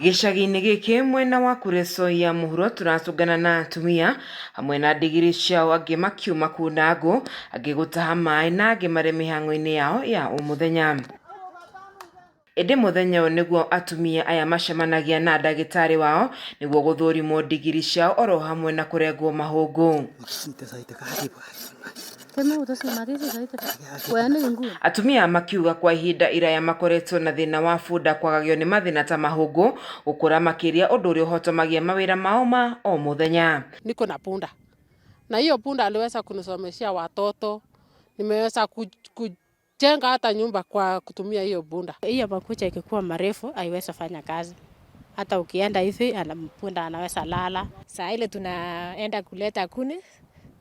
Gĩcagi-inĩ gĩkĩ mwena wa Kuresoi ya mũhuro tũratũngana na atumia hamwe na ndigiri ciao, angĩ makiuma kuna ngũ, angĩ gũtaha maĩ na angĩ marĩ mĩhang'o-inĩ yao ya o mũthenya. Ĩndĩ mũthenya ũyũ nĩguo atumia aya macemanagia na ndagĩtarĩ wao nĩguo gũthũrimwo ndigiri ciao oro hamwe na kũrengwo mahũngũ. Atumia makiuga kwa ihinda iraya makoretwo na thĩna wa bunda kwagagio nĩ mathĩna ta mahũngũ gũkũra makĩria, ũndũ ũrĩa ũhotomagia mawĩra mao ma o mũthenya. Niko na punda na hiyo punda aliweza kunisomeshea watoto, nimeweza kujenga hata nyumba kwa kutumia hiyo punda. Hiyo makucha ikikuwa marefu haiwezi fanya kazi, hata ukienda hivi punda anaweza lala. Saa ile tunaenda kuleta kuni,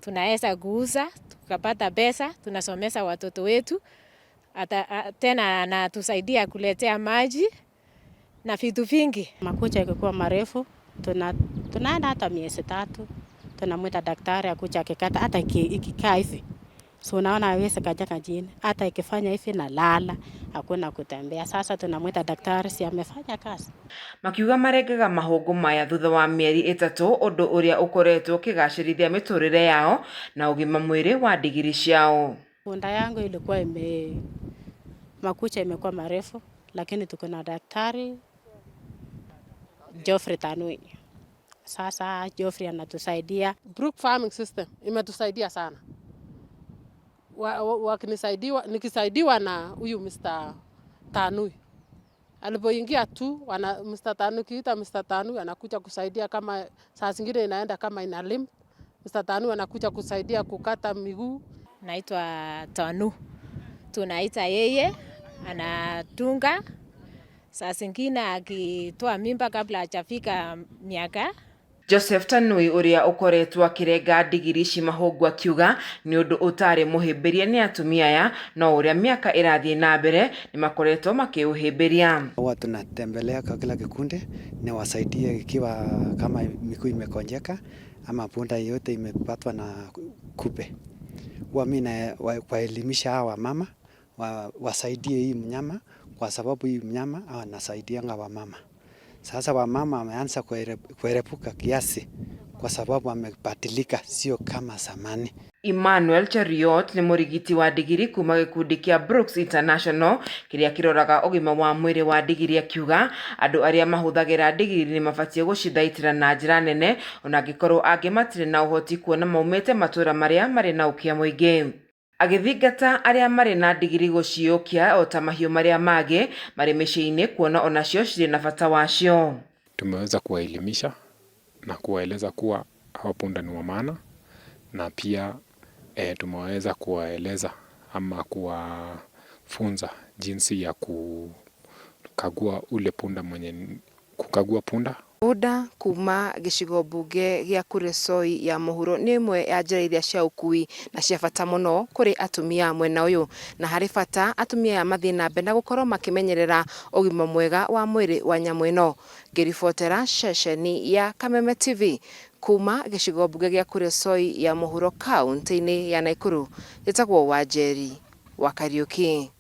tunaweza kuuza tukapata pesa, tunasomesha watoto wetu, hata tena anatusaidia kuletea maji na vitu vingi. Makucha ikikuwa marefu tunaenda hata miezi 3, tunamwita daktari akuja akikata, hata ikikaa hivi. So unaona haiwezi kanyaga chini, hata ikifanya hivi na lala, hakuna kutembea. Sasa tunamwita daktari, si amefanya kazi. Makiuga marengaga mahũngũ maya thutha wa mĩeri 3, ũndũ ũrĩa ũkoretwo ũkĩgacĩrithia mĩtũrĩre yao na ũgima mwĩrĩ wa ndigiri ciao. Punda yangu ilikuwa makucha imekuwa marefu, lakini tuko na daktari Geoffrey Tanui. Sasa Geoffrey anatusaidia. Brook Farming System imetusaidia sana. Nikisaidiwa na huyu Mr. Tanui. Alipoingia tu, Mr. Tanui, kiita Mr. Tanui anakuja kusaidia, kama saa zingine inaenda kama ina limp. Mr. Tanui anakuja kusaidia kukata miguu. Naitwa Tanu. Tunaita yeye anatunga. Saa zingine akitoa mimba kabla hajafika miaka. Joseph Tanui ũrĩa ũkoretwo akĩrenga ndigiri ici mahũngũ akiuga nĩ ũndũ ũtarĩ mũhĩmbĩrie nĩ atumia aya, no ũrĩa mĩaka ĩrathiĩ na mbere nĩ makoretwo makĩũhĩmbĩria. Huwa tunatembelea kwa kila kikundi ni wasaidie ikiwa kama miguu imekonjeka ama punda yote imepatwa na kupe. Huwa mimi nawaelimisha hawa mama wasaidie hii mnyama, kwa sababu hii mnyama anasaidianga wamama. Sasa wamama wameanza kuerepuka kiasi kwa sababu wamebadilika, sio kama zamani. Emmanuel Cheruiyot nĩ mũrigiti wa ndigiri kuma gĩkundi kĩa Brooks International kĩrĩa kĩroraga ũgima wa mwĩrĩ wa ndigiri akiuga andũ arĩa mahũthagĩra ndigiri nĩ mabatiĩ gũcithaitĩra na njĩra nene ona angĩkorwo angĩ matirĩ na ũhoti kuona maumĩte matũũra marĩa marĩ na ũkĩa mũingĩ. Agĩthingata arĩa marĩ na ndigiri gũciũkia o ta mahiũ marĩa mangĩ marĩ mĩciĩ-inĩ kuona onacio cirĩ na bata wacio. Tumeweza kuwaelimisha na kuwaeleza kuwa hawa punda ni wa maana, na pia tumeweza kuwaeleza ama kuwafunza jinsi ya kukagua ule punda mwenye kukagua punda. Punda kuma gĩcigo mbunge gĩa Kuresoi ya mũhuro nĩ ĩmwe ya njĩra iria cia ũkui na cia bata mũno kũrĩ atumia mwena ũyũ, na harĩ bata atumia aya mathiĩ na mbere na gũkorwo makĩmenyerera ũgima mwega wa mwĩrĩ wa nyamũ ĩno. Ngĩribotera ceceni ya Kameme TV kuma gĩcigo mbunge gĩa Kuresoi ya mũhuro kaunti-inĩ ya Nakuru, njĩtagwo Wanjeri wa Kariuki.